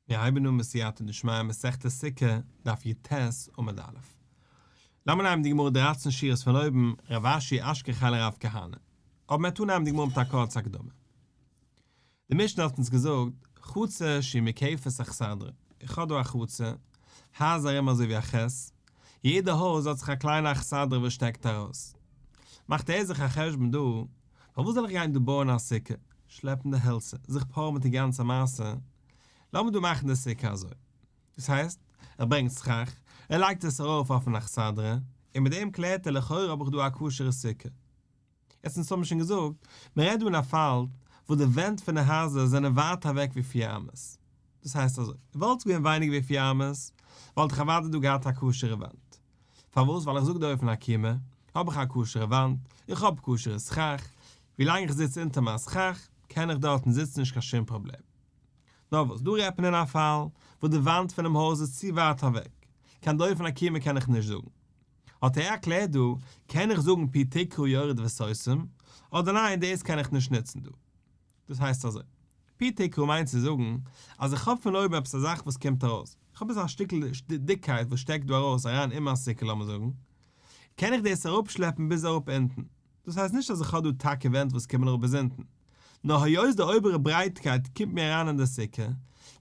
מיר הייבן אן בסייעתא דשמיא מסכת סוכה, דף י"ט, עמוד א'. לאמיר נעמען די גמרא דרייצן שורות פון אויבן, רב אשי אשכחיה לרב כהנא. אבער מ'וועט אנהייבן די גמרא מיט א קורצע הקדמה. די משנה האט אונז געזאגט, חצר שהיא מוקפת אכסדרה, איך האב דא א חצר, הייזער ארום אזוי ווי א ח', יעדע הויז האט זיך א קליינע אכסדרה וואס שטעקט ארויס. מאכט ער זיך א חשבון דא, פארוואס זאל איך גיין דא בויען א סוכה, שלעפן די העלצער, זיך פארען מיט די גאנצע מעשה, לאמיר דא מאכן די סוכה אזוי. דאס הייסט, ער ברענגט סכך, ער לייגט עס ארויף אויפן אכסדרה, און מיט דעם קלערט ער לכאורה האב איך דא א כשר'ע סוכה. יעצט אונז האבן שוין געזאגט, מען רעדט דא אין א פאל וואס די ווענט פון די הייזער זענען ווייט אוועק ווי פיר אמות. דאס הייסט אזוי, וואלט עס געווען ווייניגער ווי פיר אמות, וואלט איך אוודאי דא געהאט א כשר'ע וואנט. פארוואס? ווייל איך זאג דופן עקומה, האב איך א כשר'ע וואנט, איך האב כשר'ע סכך, ווילאנג איך זיץ אונטער מיין סכך, קען איך דארטן זיצן נישט קיין שום פראבלעם. נאר וואס, דא רעדט מען אין א פאל וואס די וואנט פונעם הויז איז צו ווייט אוועק, קיין דופן עקומה קען איך נישט זאגן. האט ער ערקלערט דא, קען איך זאגן פי תקרה יורד וסותם, אדער ניין דאס קען איך נישט נוצן דא. דאס הייסט אזוי, פי תקרה מיינט צו זאגן אז איך האב פון אויבן עפעס א זאך וואס קומט ארויס, איך האב עפעס א שטיקל דיקקייט וואס שטעקט דא ארויס אריין אין מיין סוכה לאמיר זאגן, קען איך דאס אראפשלעפן ביז אראפ אונטן, דאס הייסט נישט אז איך האב דא טאקע ווענט וואס קומען אראפ ביז אונטן, נאר היות די אויבערע ברייטקייט קומט מיר אריין אין די סוכה,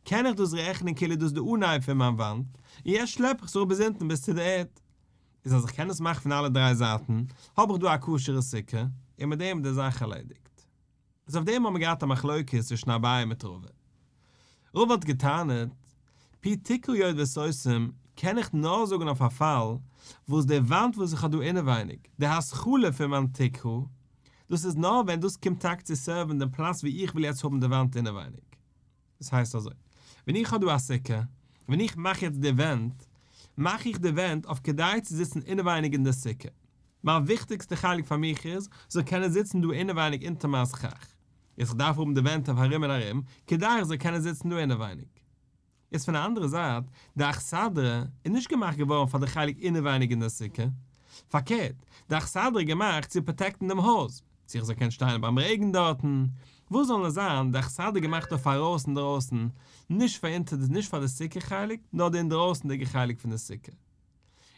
קען איך דאס רעכענען כאילו דאס איז די אנהייב פון מיין וואנט, און יעצט שלעפ איך עס אראפ ביז אונטן ביז צו די ערד. איז אז איך קען עס מאכן פון אלע דריי זייטן, האב איך דא א כשר'ע סוכה, און מיט דעם איז די זאך ערלעדיגט. איז אויף דעם האבן מיר געהאט א מחלוקת צווישן אביי מיט רבא. רבא האט געטענה'ט, פי תקרה יורד וסותם קען איך נאר זאגן אויף א פאל וואס די וואנט וואס איך האב דא אינעווייניג, די התחלה פון מיין תקרה, דאס איז נאר ווען דאס קומט טאקע צו serve ן דעם פלאץ וואו איך וויל יעצט האבן די וואנט אינעווייניג. דאס הייסט אזוי, ווען איך האב דא א סוכה, ווען איך מאך יעצט די ווענט, מאך איך די ווענט אויף כדי צו זיצן אינעווייניג אין די סוכה. מיין וויכטיגסטע חלק פאר מיך איז, זאל קענען זיצן דא אינעווייניג אונטער מיין סכך. יעצט איך דארף האבן די ווענט אויף ארום און ארום, כדי איך זאל קענען זיצן דא אינעווייניג. יעצט פון די אנדערע זייט, די אכסדרה איז נישט געמאכט געווארן פאר די חלק אינעווייניג אין די סוכה, פארקערט, די אכסדרה איז געמאכט צו protect ן דעם הויז, צו איך זאל קענען שטיין ביים רעגן דארטן, וואס זאל נאר זיין, די אכסדרה איז געמאכט אויף ארויס אינדרויסן, נישט פאר אונטער די נישט פאר די סוכה חלק, נאר די אינדרויסנדיגע חלק פון די סוכה.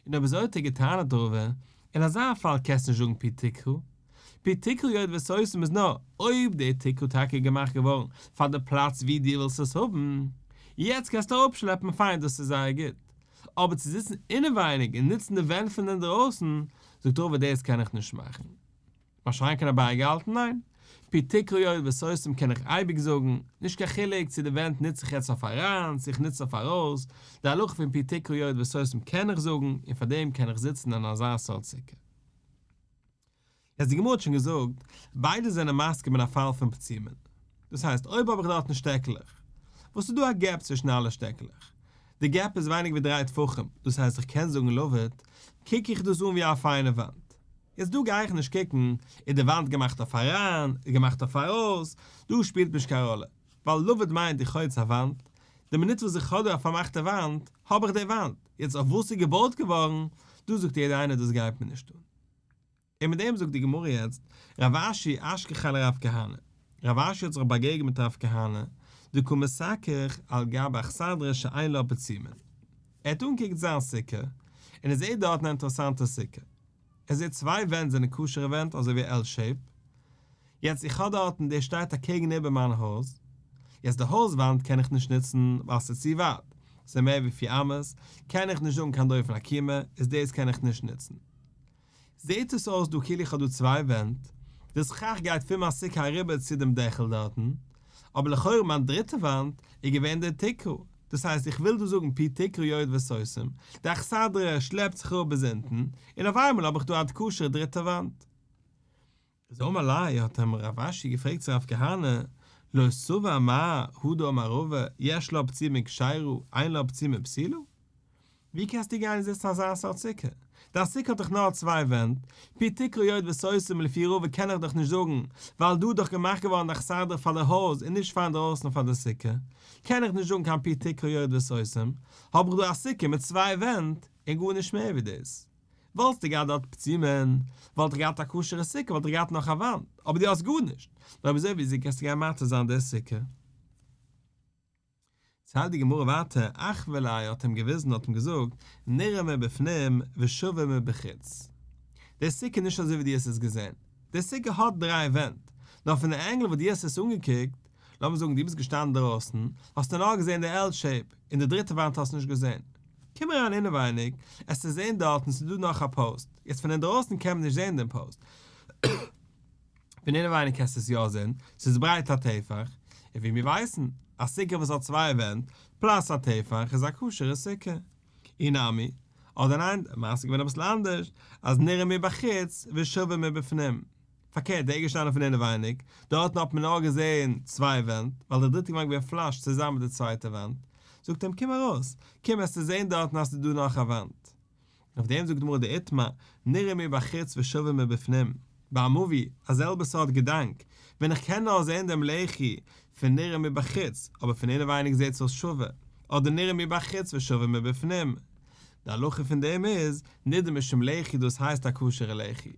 און אויב אזוי האט ער געטענה'ט רבא, אין אזא פאל קענסטו נישט זאגן פי תקרה. פי תקרה יורד וסותם איז נאר אויב די תקרה טאקע איז געמאכט געווארן פאר די פלאץ ווי דו ווילסט עס האבן, יעצט קענסטו אראפשלעפן פיין דאס איז זייער גוט, אבער צו זיצן אינעווייניג און נוצן די ווענט פון אינדרויסן, זאגט רבא דאס קען איך נישט מאכן. מה שאין כן אביי געהאלטן ניין. פי תקרה יורד וסותם קען איך אייביג זאגן, נישט קיין חילוק צו די ווענט נוץ איך יעצט אויף אריין צו איך נוץ אויף ארויס, די הלכה פון פי תקרה יורד וסותם קען איך זאגן און פאר דעם קען איך זיצן אין אזא סארט סוכה. יעצט די גמרא האט שוין געזאגט, ביידע זענען מסכים אין א פאל פון פצימין. דאס הייסט אויב האב איך דארטן שטעקלעך, וואס איז דא א gap צווישן אלע שטעקלעך, די gap איז ווייניגער ווי דריי טפחים, דאס הייסט איך קען זאגן לבוד, קוק איך דאס אן ווי א פיינע וואנט. יעצט דא גיי איך נישט קוקן איז די וואנט געמאכט אויף אריין, איז געמאכט אויף ארויס, דא שפילט נישט קיין ראלע, ווייל לבוד מיינט איך האב יעצט א וואנט, די מינוט וואס איך האב דא א פארמאכטע וואנט, האב איך די וואנט, יעצט אויף וואס איז געבויט געווארן, דא זאגט יעדער איינער דאס גייט מיר נישט אן. און מיט דעם זאגט די גמרא יעצט, רב אשי אשכחיה לרב כהנא, רב אשי האט זיך באגעגענט מיט רב כהנא, דקא מסכך על גבי אכסדרה שאין לה פצימין. ער האט אנגעקוקט זיין סוכה, און ער זעט דארטן א אינטערעסאנטע סוכה. ער זעט צוויי ווענט זענען כשר'ע ווענט אזוי ווי L shape, יעצט איך האב דארטן דער שטייט אקעגן איבער מיין הויז, יעצט די הויז וואנט קען איך נישט נוצן ווייל ס'איז צו ווייט, ס'איז מער ווי פיר אמות, קען איך נישט זאגן קיין דופן עקומה, איז דאס קען איך נישט נוצן. זעט עס אויס דא כאילו איך האב דא צוויי ווענט, די סכך גייט פון מיין סוכה אריבער צו דעם דעכל דארטן, אבער לכאורה מיין דריטע וואנט איז געווען די תקרה, דאס הייסט איך וויל דא זאגן פי תקרה יורד וסותם, די אכסדרה שלעפט זיך אראפ ביז אונטן, און אויף איינמאל האב איך דא א כשר'ע דריטע וואנט. איז אמר ליה האט אים רב אשי געפרעגט צו רב כהנא, לא סבר מר הא דאמר רבא יש לה פצימין כשרה אין לה פצימין פסולה? ווי קענסטו גיין זיצן אזא סארט סוכה? דיין סוכה האט דאך נאר צוויי ווענט, פי תקרה יורד וסותם לפי רבא קען איך דאך נישט זאגן, ווייל דא איז דאך געמאכט געווארן די אכסדרה פאר די הויז און נישט פאר אינדרויסן פאר די סוכה, קען איך נישט זאגן קיין פי תקרה יורד וסותם, האב איך דא א סוכה מיט צוויי ווענט און גארנישט מער ווי דאס. וואלסטו געהאט דארט פצימין, וואלט איך געהאט א כשר'ע סוכה וואלט איך געהאט נאך א וואנט, אבער דו האסט גארנישט, נאר אויב אזוי וויאזוי קענסטו גיין מתיר זיין די סוכה? ציילט די גמרא ווייטער, אחוי ליה האט אים געוויזן האט אים געזאגט, נראה מבפנים ושווה מבחוץ. די סוכה איז נישט אזוי ווי דו האסט עס געזען, די סוכה האט דריי ווענט, נאר פון די angle וואס דו האסט עס אנגעקוקט, לאמיר זאגן דו ביסט געשטאנען דרויסן, האסטו נאר געזען די L shape, און די דריטע וואנט האסטו נישט געזען. קום אריין אינעווייניג, עסטו זען דארטן ס'איז דא נאך א פאוסט, יעצט פון אינדרויסן קען מען נישט זען דעם פאוסט, פון אינעווייניג קענסטו עס יא זען, ס'איז ברייט א טפח, און ווי מיר ווייסן, א סוכה וואס האט צוויי ווענט, plus א טפח איז א כשר'ע סוכה. אי נמי, אדער ניין, די מעשה איז געווען אביסל אנדערש, אז נראה מבחוץ ושווה מבפנים. פארקערט, דער איז געשטאנען פון אינעווייניג, דארטן האט מען נאר געזען צוויי ווענט, ווייל די דריטע וואנט געווען flush צוזאמען מיט די צווייטע וואנט. זאגט אים קום ארויס, קום וועסטו זען דארטן אז ס'איז דא נאך א וואנט. און אויף דעם זאגט די גמרא דאיתמר, נראה מבחוץ ושווה מבפנים, ביי א מבוי, א זעלבע סארט געדאנק, ווען איך קען נאר זען דעם לחי פון נראה מבחוץ, אבער פון אינעווייניג זעט עס אויס שווה, אדער נראה מבחוץ ושווה מבפנים. די הלכה פון דעם איז, נידון משום לחי דאס הייסט א כשר'ע לחי.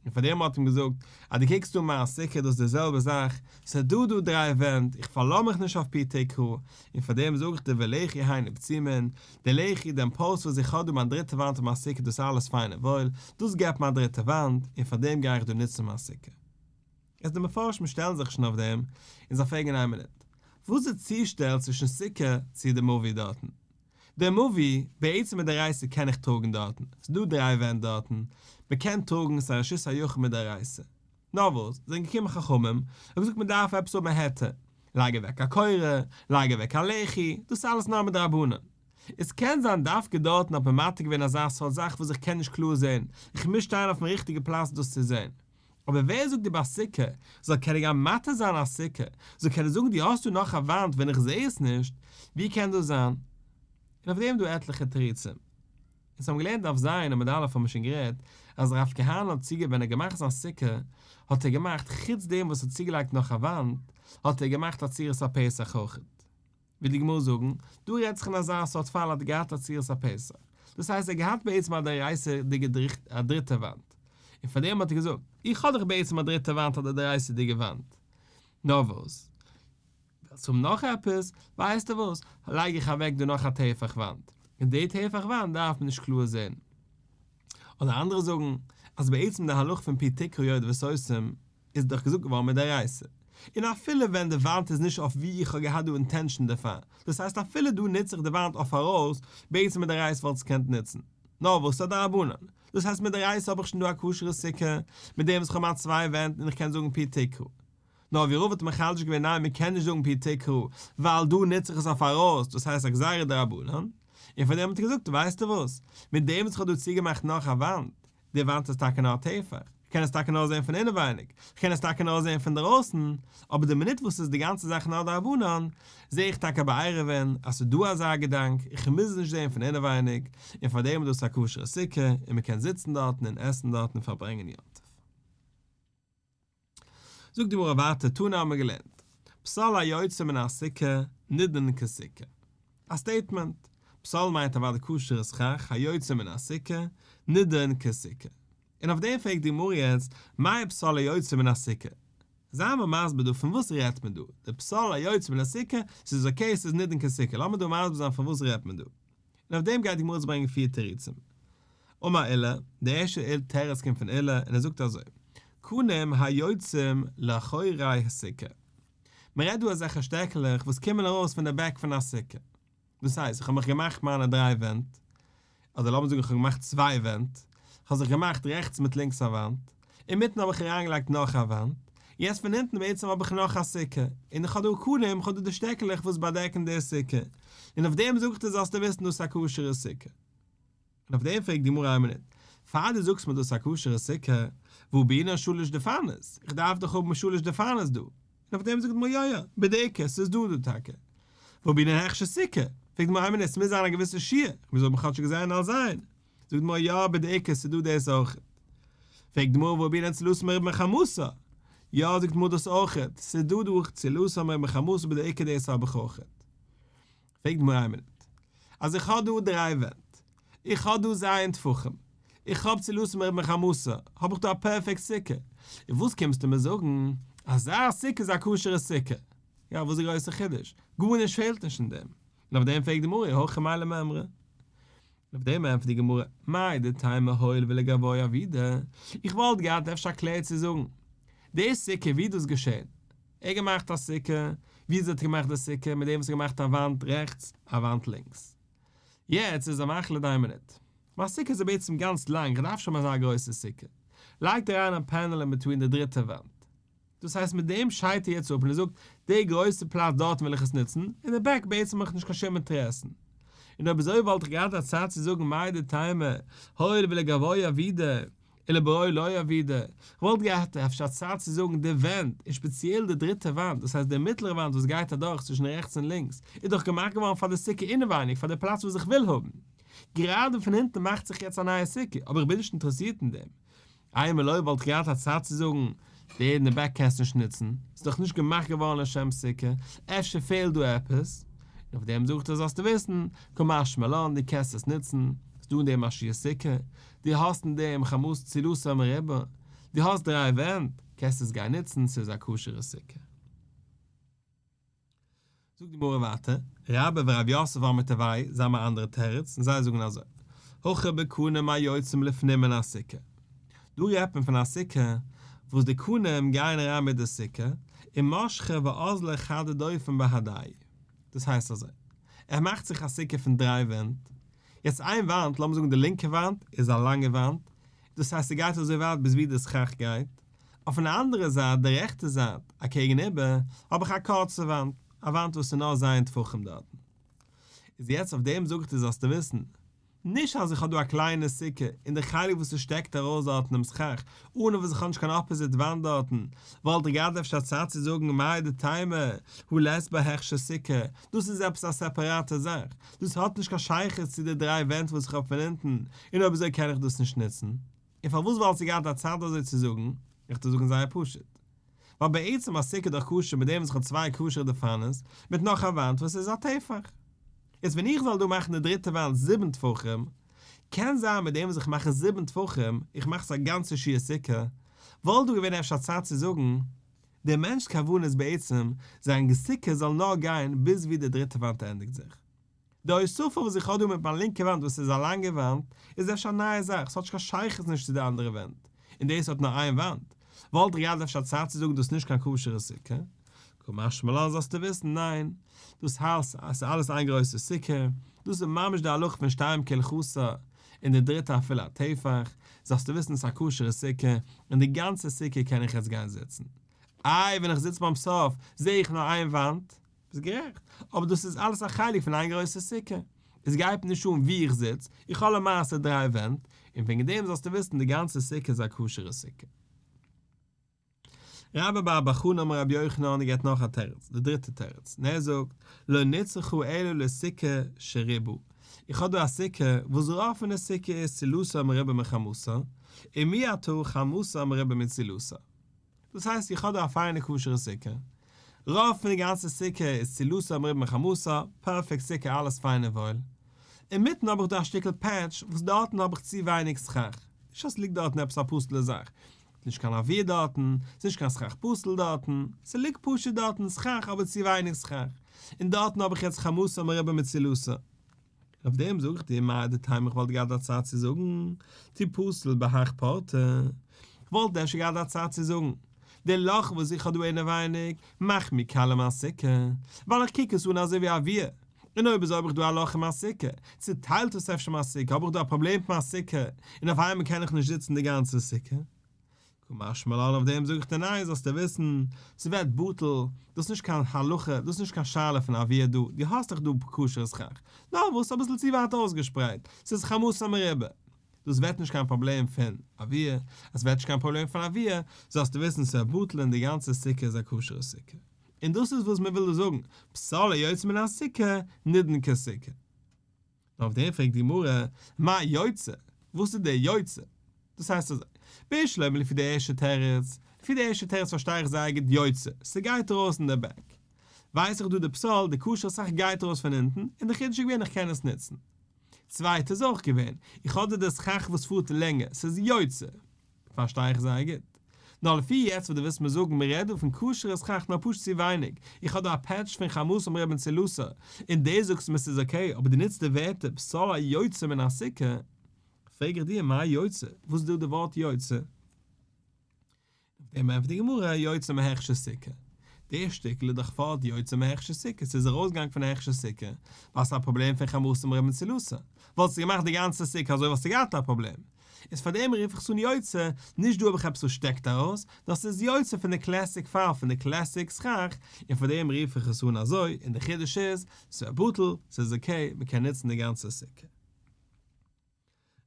און פאר דעם האט אים געזאגט, אז דו קוקסט אן מיין סוכה דאס איז די זעלבע זאך, ס'איז דא דא דריי ווענט, איך פארלאז מיך נישט אויף פי תקרה, און פאר דעם זאג איך דיר ולחי היינו בצומין, די לחי, דעם פאוסט וואס איך האב דא מיין דריטע וואנט אין מיין סוכה דאס איז אלעס פיין און וואויל, דאס געבט מיין דריטע וואנט, און פאר דעם גיי איך דא נוצן מיין סוכה. יעצט די מפרשים שטעלן זיך שוין אויף דעם, און זיי פרעגן איין מינוט, וואס איז די צושטעל צווישן סוכה צו די מבוי דארטן? די מבוי, בעצם מדאורייתא קען איך טראגן דארטן, ס'איז דא דריי ווענט דארטן, מ'קען טראגן, ס'איז א רשות היחיד מדאורייתא. נאר וואס, זענען געקומען חכמים, און געזאגט מ'דארף עפעס האבן א היתר, לייג אוועק א קורה, לייג אוועק א לחי, דאס איז אלעס נאר מדרבנן. עס קען זיין דווקא דארטן האט מען מתיר געווען אזא סארט זאך וואס איך קען נישט קלאר זען, איך מוז שטיין אויפן ריכטיגע פלאץ דאס צו זען. אבער ווער זאגט דיר ביי סוכה זאל קענען גיין מתיר זיין א סוכה, זאל קענען זאגן דו האסט דא נאך א וואנט ווען איך זע עס נישט, ווי קען דאס זיין? און אויף דעם איז דא עטליכע תירוצים. אונז האבן געלערנט דף ז עמוד א' האבן מיר שוין גערעדט אז רב כהנא האט צוגע ווען ער האט געמאכט זיין סוכה האט ער געמאכט חוץ דעם וואס ער האט צוגעלייגט נאך א וואנט האט ער געמאכט א צורת הפתח אויכעט. ווי די גמרא זאגן, דא רעדט זיך אין אזא סארט פאל האט ער געהאט א צורת הפתח, דאס הייסט ער האט געהאט בעצם א דאורייתא'דיגע א דריטע וואנט, און פאר דעם האט ער געזאגט, איך האב דאך בעצם א דריטע וואנט אדער דאורייתא'דיגע וואנט, נאר וואס, ווילסט האבן נאך עפעס, ווייסטו וואס, לייג איך אוועק דא נאך א טפח וואנט, און די טפח וואנט דארף מען נישט קלאר זען. אדער אנדערע זאגן, אז בעצם די הלכה פון פי תקרה יורד וסותם, איז דאך געזאגט געווארן מדאורייתא, און אפילו ווען די וואנט איז נישט אויף ווי איך האב געהאט דא intention דערפאר, דאס הייסט אפילו דא נוץ איך די וואנט אויף ארויס, בעצם מדאורייתא וואלט עס געקענט נוצן, נאר וואס ס'איז א דרבנן, דאס הייסט מדאורייתא האב איך שוין דא א כשר'ע סוכה, מיט דעם וואס איך האב מיין צוויי ווענט און איך קען זאגן פי תקרה. נאר ווי רבא האט מחדש געווען ניין מען קען נישט זאגן פי תקרה ווייל דא נוץ איך עס אויף ארויס, דאס הייסט א גזירה דרבנן, און פאר דעם האט ער געזאגט ווייסטו וואס, מיט דעם וואס איך האב דא צוגעמאכט נאך א וואנט, די וואנט איז טאקע נאר א טפח, כ'קען עס טאקע נאר זען פון אינעווייניג, כ'קען עס טאקע נאר זען פון דערויסן, אבער די מינוט וואס ס'איז די גאנצע זאך נאר דרבנן, זע איך טאקע ביי עירובין אז ס'איז דא אזא געדאנק, איך מוז עס נישט זען פון אינעווייניג, און פארדעם איז דאס א כשר'ע סוכה, און מ'קען זיצן דארטן און עסן דארטן און פארברענגען יום טוב. זאגט די גמרא ווייטער, תנא האבן מיר געלערנט, פסל היוצא מן הסוכה נידון כסוכה. א statement, פסל מיינט אוודאי כשר'ע סכך, היוצא מן הסוכה, נידון כסוכה. און אויף דעם פרעגט די גמרא יעצט, מאי פסל היוצא מן הסוכה? זיי מיר מסביר דא פון וואס רעדט מען דא, די פסל היוצא מן הסוכה, ס'איז okay ס'איז נידון כסוכה, לאמיר דא מסביר זיין פון וואס רעדט מען דא. און אויף דעם גייט די גמרא צו ברענגען פיר תירוצים. אמר עולא, די ערשטע תירוץ קומט פון עולא און ער זאגט אזוי, קנים היוצאים לאחורי הסוכה. מען רעדט דא אזעלכע שטעקעלעך וואס קומען ארויס פון די back פון א סוכה. דאס הייסט, איך האב מיך געמאכט מיינע דריי ווענט, אדער לאמיר זאגן איך האב געמאכט צוויי ווענט, איך האב זיך געמאכט רעכטס מיט לינקס א וואנט, אינמיטן האב איך אריינגעלייגט נאך א וואנט, יעצט פון אונטן בעצם האב איך נאך א סוכה, און איך האב דא קנים, איך האב דא די שטעקעלעך וואס באדעקן די סוכה, און אויף דעם זאג איך דיר זאלסטו וויסן דאס איז א כשר'ע סוכה. און אויף דעם פרעגט די גמרא איין מינוט, פאר דו זאגסט מיר דאס איז א כשר'ע סוכה, והא בעינן שלש דפנות, איך דארף דאך האבן שלש דפנות דא, און אויף דעם זאגט די גמרא יא יא, בדיקה, ס'איז דא דא טאקע. והא בעינן הכשר סוכה, פרעגט די גמרא איין מינוט, ס'מוז זיין א געוויסע שיעור, איך מוז האבן כאטשיג ז' על ז', זאגט די גמרא יא, בדיקה, ס'איז דא דאס אויך. פרעגט די גמרא והא בעינן צלתה מרובה מחמתה, יא זאגט די גמרא דאס אויך, ס'איז דא דא צלתה מרובה מחמתה בדיקה דאס האב איך אויך. פרעגט די גמרא איין מינוט, אז איך האב דא דריי ווענט, איך האב דא ז' טפחים, איך האב צלתה מרובה מחמתה, האב איך דא א פערפעקט סוכה, און וואס קומסטו מיר זאגן, אזא סוכה איז א כשר'ע סוכה? יא, וואס איז די גרויסע חידוש? גארנישט פעלט נישט אין דעם. און אויף דעם פרעגט די גמרא אי הכי מאי למימרא? און אויף דעם ענטפערט די גמרא, מהו דתימא הואיל ולגבוה עבידא, איך וואלט געהאט אפשר א קלער צו זאגן, די סוכה ווי איז דאס געשען? ער האט געמאכט א סוכה, וויאזוי האט ער געמאכט די סוכה? מיט דעם וואס ער האט געמאכט א וואנט רעכטס, א וואנט לינקס. יעצט איז ער מחליט איין מינוט, מיין סוכה איז בעצם גאנץ לאנג, איך דארף שוין אזא גרויסע סוכה. לייגט ער אריין א panel אין between די דריטע וואנט. דאס הייסט מיט דעם שיידט ער יעצט אפ און ער זאגט, די גרויסע פלאץ דארטן וויל איך עס נוצן, אין די back בעצם האב איך נישט קיין שום אינטערעסן. און אויב אזוי וואלט איך געהאט א צד צו זאגן מהו דתימא, הואיל ולגבוה עבידא, ולבראי לא עבידא, כ'וואלט געהאט אפשר א צד צו זאגן די ווענט, און שפעציעל די דריטע וואנט, דאס הייסט די מיטלערע וואנט וואס גייט אדורך צווישן רעכטס און לינקס, איז דאך געמאכט געווארן פאר די סוכה אינעווייניג, פאר די פלאץ וואס איך וויל האבן. גראדע פון הינטן מאכט זיך יעצט א נייע סוכה, אבער איך בין נישט אינטערעסירט אין דעם. אימא לא וואלט איך געהאט א צד צו זאגן, די אין די back קענסט נישט נוצן, ס'איז דאך נישט געמאכט געווארן לשם סוכה, אפשר פעלט דא עפעס? און אויף דעם זאגט ער זאלסטו וויסן, קא משמע לן, דו קענסט עס נוצן, ס'איז דא אין דעם א שיעור סוכה, דו האסט אין דעם חמתה צילתה מרובה, דו האסט דריי ווענט, קענסט עס גיין נוצן, ס'איז א כשר'ע סוכה. זאגט די גמרא ווייטער, רבה ורב יוסף אמרי תרוייהו, זיי האבן א אנדערע תירוץ, און זיי זאגן אזוי, הכא בקנים היוצאים לפנים מן הסוכה, דא רעדט מען פון א סוכה וואס די קנים גייען אריין מיט די סוכה, ומשכי ואזלי חדא דופן בהדייהו, דאס הייסט אזוי, ער מאכט זיך א סוכה פון דריי ווענט, יעצט איין וואנט, לאמיר זאגן די לינקע וואנט, איז א לאנגע וואנט, דאס הייסט ס'גייט אזוי ווייט ביז ווי די סכך גייט, אויפן אנדערע זייט, די רעכטע זייט, אקעגן איבער, האב איך א קורצע וואנט, א וואנט וואס איז נאר ז' טפחים דארטן. איז יעצט אויף דעם זאג איך דיר זאלסטו וויסן, נישט אז איך האב דא א קליינע סוכה, און די חלק וואס עס שטעקט ארויס דארטן דעם סכך, אן וואס איך האב נישט קיין opposite וואנט דארטן, וואלט איך געהאט אפשר א צד צו זאגן מהו דתימא הא לית בה הכשר סוכה, דאס איז עפעס א סעפעראטע זאך, דאס האט נישט קיין שייכות צו די דריי ווענט וואס איך האב פון אונטן, און אויב אזוי קען איך דאס נישט נוצן. און פארוואס וואלסטו געהאט א צד אזוי צו זאגן? איך טו זאגן זייער פשוט. ווייל בעצם א סוכה איז דאך כשר מיט דעם וואס איך האב צוויי כשר'ע דפנות, מיט נאך א וואנט וואס איז א טפח. יעצט ווען איך זאל דא מאכן די דריטע וואנט זיבן טפחים, קען זיין מיט דעם וואס איך מאך עס זיבן טפחים, איך מאך עס א גאנצע שיעור סוכה, וואלט דא געווען אפשר א צד צו זאגן, דער מענטש'ס כוונה איז בעצם, זיין סוכה זאל נאר גיין ביז ווי די דריטע וואנט ענדיגט זיך. די הוספה וואס איך האב דא מיט מיין לינקע וואנט וואס איז א לאנגע וואנט, איז אפשר א נייע זאך, ס'האט נישט קיין שייכות נישט צו די אנדערע ווענט, און דאס האט נאר איין וואנט, וואלט איך געהאט אפשר א צד צו זאגן דאס איז נישט קיין כשר'ע סוכה? קא משמע לן זאלסטו וויסן, ניין, דאס הייסט אז ס'איז אלעס איין גרויסע סוכה, דאס איז ממש די הלכה פון שתיים כהלכתה, און די דריטע אפילו א טפח, זאלסטו וויסן ס'איז א כשר'ע סוכה, און די גאנצע סוכה קען איך יעצט גיין זיצן. איי ווען איך זיץ ביים סוף זעה איך נאר איין וואנט? ביסט גערעכט, אבער דאס איז אלעס א חלק פון איין גרויסע סוכה. עס גייט מיר נישט אן וואו איך זיץ, איך האב למעשה דריי ווענט, און וועגן דעם זאלסטו וויסן די גאנצע סוכה איז א כשר'ע סוכה. רבה בר בר חנה אמר רבי יוחנן געבט נאך א תירוץ, די דריטע תירוץ, און ער זאגט, לא נצרכה אלא לסוכה שרובה, איך האב דא א סוכה וואס רוב פון די סוכה איז צילתה מרובה מחמתה, ומיעטה חמתה מרובה מצילתה. דאס הייסט איך האב דא א פיינע כשר'ע סוכה, רוב פון די גאנצע סוכה איז צילתה מרובה מחמתה, פערפעקט סוכה אלעס פיין און וואויל, אינמיטן האב איך דא א שטיקל patch וואס דארטן האב איך צו ווייניג סכך, נישט אז ס'ליגט דארטן עפעס א פסול'ע זאך, ס'נישט קיין אוויר דארטן, ס'נישט קיין סכך פסול דארטן, ס'ליגט פשוט דארטן סכך אבער צו ווייניג סכך, און דארטן האב איך יעצט חמתה מרובה מצילתה. און אויף דעם זאג איך דיר מהו דתימא איך וואלט געהאט א צד צו זאגן, תיפסל בהך פורתא, כ'וואלט אפשר געהאט א צד צו זאגן, די לאך וואס איך האב דא אינעווייניג מאכט מיר קאליע מיין סוכה, ווייל איך קוק עס אן אזוי ווי א אוויר, און אויב אזוי האב איך דא א לאך אין מיין סוכה, צוטיילט עס אפשר מיין סוכה, האב איך דא א פראבלעם מיט מיין סוכה, און אויף איינמאל קען איך נישט זיצן די גאנצע סוכה. קא משמע לן אויף דעם זאג איך דיר ניין זאלסטו וויסן, ס'ווערט בטל, דאס איז נישט קיין הלכה, דאס איז נישט קיין שאלה פון אוויר דא, דו האסט דאך דא כשר'ע סכך, נאר וואס אביסל צו ווייט אויסגעשפרייט, ס'איז חמתה מרובה, דאס ווערט נישט קיין פראבלעם פון אוויר, עס ווערט נישט קיין פראבלעם פון אוויר, זאלסטו וויסן ס'ווערט בטל און די גאנצע סוכה איז א כשר'ע סוכה. און דאס איז וואס מ'וויל דא זאגן, פסל היוצא מן הסוכה נידון כסוכה. נאר אויף דעם פרעגט די גמרא, מאי יוצא? וואס איז דער יוצא? דאס הייסט אזוי, בשלמא לפי די ערשטע תירוץ, לפי די ערשטע תירוץ פארשטיי איך זייער גוט יוצא, ס'גייט ארויס אין די back. ווייס איך דא די פסל, די כשר'ע סכך גייט ארויס פון אונטן, און די חידוש איז געווען איך קען עס נוצן. צווייטע איז אויך געווען, איך האב דא די סכך וואס פארט לענגער, ס'איז יוצא. פארשטיי איך זייער גוט. נאר לפי יעצט וואס דו ווילסט מיר זאגן, מען רעדט דא פון כשר'ע סכך נאר פשוט צו ווייניג, איך האב דא א patch פון חמתה מרובה מצילתה, און דו זאגסט מיר ס'איז okay, אבער דו נוצט די ווערטער פסל היוצא מן הסוכה, פרעג איך דיר מאי יוצא, וואס איז דא די ווארט יוצא? אויף דעם ענטפערט די גמרא, יוצא מהכשר סוכה. דער שטיקל איז דאך פארט יוצא מהכשר סוכה, ס'איז ארויסגעגאנגען פון הכשר סוכה, ווייל ס'איז א פראבלעם פון חמתה מרובה מצילתה. וואלסטו געמאכט די גאנצע סוכה אזוי וואלסטו געהאט א פראבלעם. איז פאר דעם רוף איך עס אן יוצא, נישט דא האב איך עפעס וואס שטעקט ארויס, נאר ס'איז יוצא פון די classic פאל פון די classic סכך, און פאר דעם רוף איך עס אן אזוי, און די חידוש איז, ס'ווערט בטל, ס'איז okay, מ'קען נוצן די גאנצע סוכה.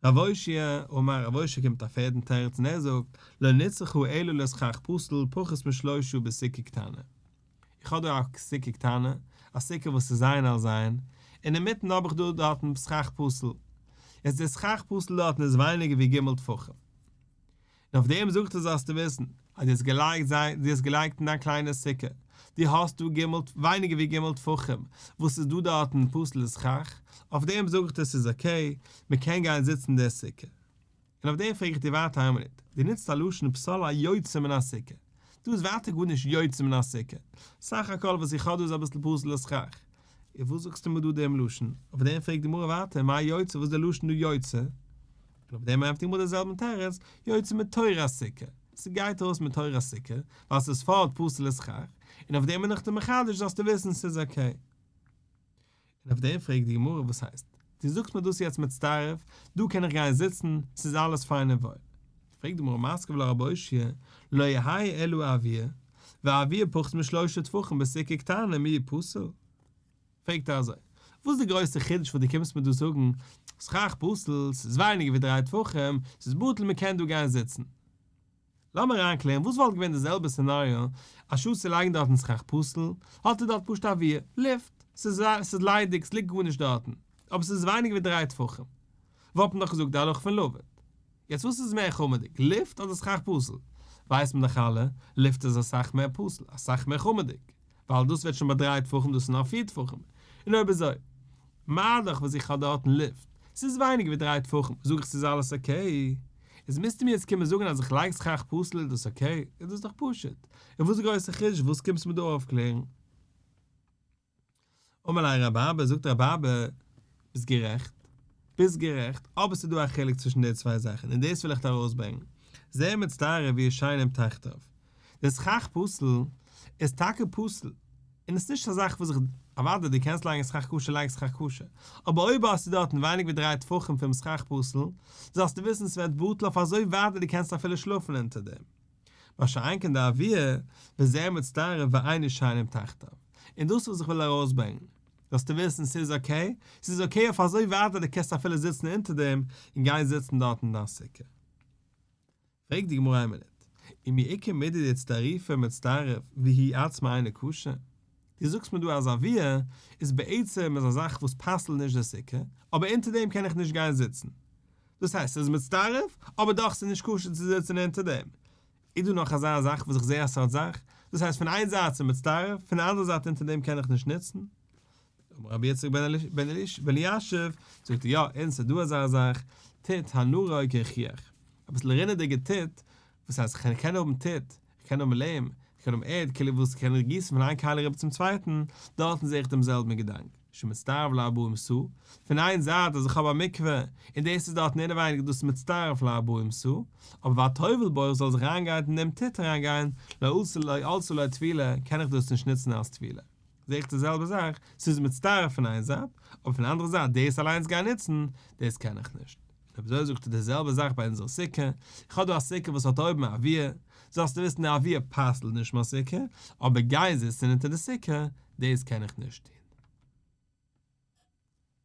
רב אושעיא אמר רב אושעיא קומט א פערטן תירוץ און ער זאגט, לא נצרכה אלא לסכך פסול פחות משלושה בסוכה קטנה. איך האב דא א סוכה קטנה, א סוכה וואס איז זיין על זיין, און אינמיטן האב איך דא דארטן סכך פסול. יעצט דער סכך פסול דארטן איז ווייניגער ווי ג' טפחים. און אויף דעם זאגט ער זאלסטו וויסן, אז דו האסט געלייגט זיי, דו האסט געלייגט אין דיין קליינע סוכה, דו האסט דא ג' ווייניגער ווי ג' טפחים, וואס איז דא דארטן פסול'ע סכך, אויף דעם זאגט ער ס'איז okay, מ'קען גיין זיצן אין דער סוכה. און אויף דעם פרעג איך דיר ווייטער איין מינוט, דו נוצט א לשון פסל היוצא מן הסוכה, דא איז ווייטער גארנישט יוצא מן הסוכה, סך הכל וואס איך האב דא איז אביסל פסול'ע סכך, און וואס זאגסטו מיר דא דעם לשון? אויף דעם פרעגט די גמרא ווייטער, מאי יוצא, וואס איז דער לשון דא יוצא? און אויף דעם ענטפערט די גמרא דעם זעלבן תירוץ, יוצא מתוך הסוכה, ס'גייט ארויס מתוך הסוכה, ווייל ס'איז פארט פסול'ע סכך, און אויף דעם בין איך דיר מחדש זאלסטו וויסן ס'איז okay. און אויף דעם פרעגט די גמרא וואס הייסט? דו זאגסט מיר דאס יעצט מצטרף, דא קען איך גיין זיצן, ס'איז אלעס פיין און וואויל. פרעגט די גמרא מתקיף לה רב אושעיא, לא יהא אלא אויר, ואויר פחות משלושה טפחים בסוכה קטנה מיהא פסיל? פרעגט ער אזוי, וואס איז די גרויסע חידוש וואס דו קומסט מיר דא זאגן, סכך פסול, ס'איז ווייניגער ווי דריי טפחים, ס'איז בטל מ'קען דא גיין זיצן. לאמיר אריינקלערן וואס וואלט געווען די זעלבע scenario, אנשטאט צו לייגן דארטן סכך פסול, האט ער דארט פשוט אוויר, לופט, ס'איז ס'איז ליידיג, ס'ליגט גארנישט דארטן, אבער ס'איז ווייניגער ווי דריי טפחים. וואלט מען דאך געזאגט די הלכה פון לבוד. יעצט וואס איז מער חמור'דיג, לופט אדער סכך פסול? ווייסט מען דאך אלע, לופט איז אסאך מער פסול, אסאך מער חמור'דיג. ווייל דאס ווערט שוין ביי דריי טפחים דאס איז נאר פיר טפחים, און אויב אזוי, מה דאך וואס איך האב דארטן לופט, ס'איז ווייניגער ווי דריי טפחים, זאג איך ס'איז אלעס okay, איז מוזטו מיר יעצט קומען זאגן אז איך לייג סכך פסול איז דאס okay, איז דאס דאך פשוט, און וואס איז גרויסע חידוש וואס קומסטו מיר דא אויפקלערן? אמר ליה רב אבא, זאגט רב אבא, ביסט גערעכט, ביסט גערעכט, אבער ס'איז דא א חילוק צווישן די צוויי זאכן, און דאס וויל איך דיר ארויסברענגען, זה מצטרף וישנים תחתיו, די סכך פסול איז טאקע פסול, און עס איז נישט א זאך וואס איך, אוודאי דו קענסט לייגן סכך כשר לייג סכך כשר, אבער אויב האסטו דארטן ווייניג ווי דריי טפחים פונעם סכך פסול, זאלסטו וויסן ס'ווערט בטל אויף אזוי ווייט אז דו קענסט אפילו שלאפן אונטער דעם. מה שאין כן די אוויר, וזה מצטרף ואין ישנים תחתיו. און דאס וואס איך וויל ארויסברענגן, זאלסטו וויסן ס'איז okay, ס'איז okay אויף אזוי ווייט אז דו קענסט אפילו זיצן אונטער דעם און גיין זיצן דארט אין דיין סוכה. פרעגט די גמרא איין מינוט, ומי איכא מידי דאיצטרופי מצטרף והוא עצמו אינו כשר? דו זאגסט מיר דא אז אוויר איז בעצם איז א זאך וואס פסל'ט נישט די סוכה, אבער אונטער דעם קען איך נישט גיין זיצן. דאס הייסט ס'איז מצטרף, אבער דאך ס'איז נישט כשר צו זיצן אונטער דעם. איז דא נאך אזא זאך וואס איך זע א סארט זאך? דאס הייסט פון איין זייט ס'איז מצטרף, פון די אנדערע זייט אונטער דעם קען איך נישט נוצן? אמר רבי יצחק בן אלישיב, זאגט ער יא, און ס'איז דא אזא זאך, טיט הנרו כרחיח. אביסל רינעדיגע טיט, וואס הייסט איך קען האבן טיט, איך קען האבן לעם, איך קען האבן ערד, כאילו וואס קען איך גיסן פון איין כלי אריבער צום צווייטן, דארטן זע איך דעם זעלבן געדאנק, שמצטרף לארבעים סאה, פון איין זייט אז איך האב א מקווה, און דאס איז דארטן אינעווייניג דאס איז מצטרף לארבעים סאה, אבער והטובל בו איך זאל זיך אריינגיין אין דעם טיט אריינגיין, לא עלתה לא עלתה לו טבילה, קען איך דאס נישט נוצן אלס טבילה. זע איך די זעלבע זאך, ס'איז מצטרף פון איין זייט, אבער פון די אנדערע זייט דאס אליינס גיין נוצן, דאס קען איך נישט. און אויב אזוי זאגט ער די זעלבע זאך ביי אונזער סוכה, איך האב דא א סוכה וואס האט אויבן א אוויר, זאלסטו וויסן די אוויר פסל'ט נישט מיין סוכה, אבער גיין זיצן אונטער די סוכה, דאס קען איך נישט טון.